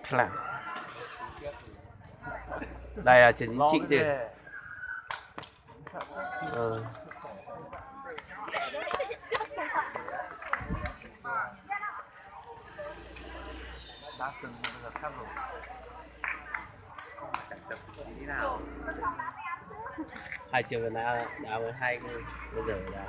Kheev. Dai ces tsis tsim tsis. Hais ces na, na hais, bây giờ là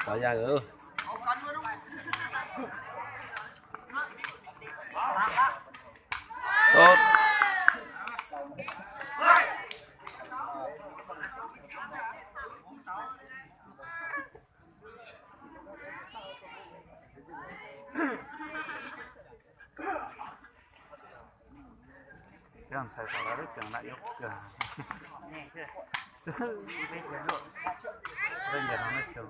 Tov yaj. Tốt. Cov ntxhais tom lawv lub tseem lam yuav kawg. Peb ncas no nej tseem,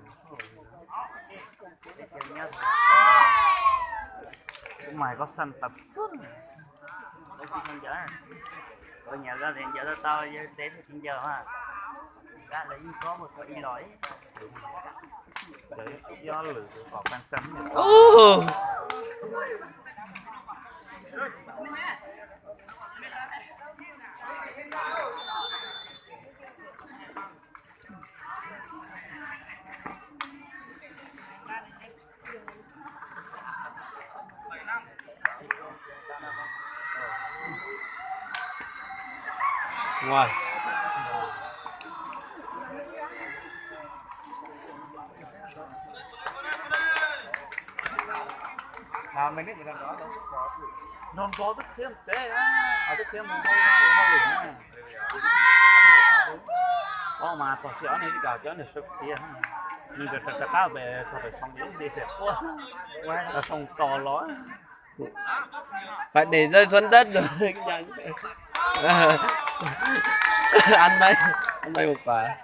kuv mas koj xaj tab xwb. Koj nyiam koj ncaws tau, yog ntev tsis ncaws mas koj lawv yeej kob mus tau ib los. Ncaws ib ob lwm kom pab tseeb. Ua, nrov nrov twb qhia tsev, twb qhia mus ua hauj lwm na. Ob mas txog sij ob niag twb kam cov niag sawv khiav, nws rov rov qab pem txog pem xoo li tias quaj, xoo tos los. Phải để rơi xuống đất rồi. Ăn may, ăn may một quả.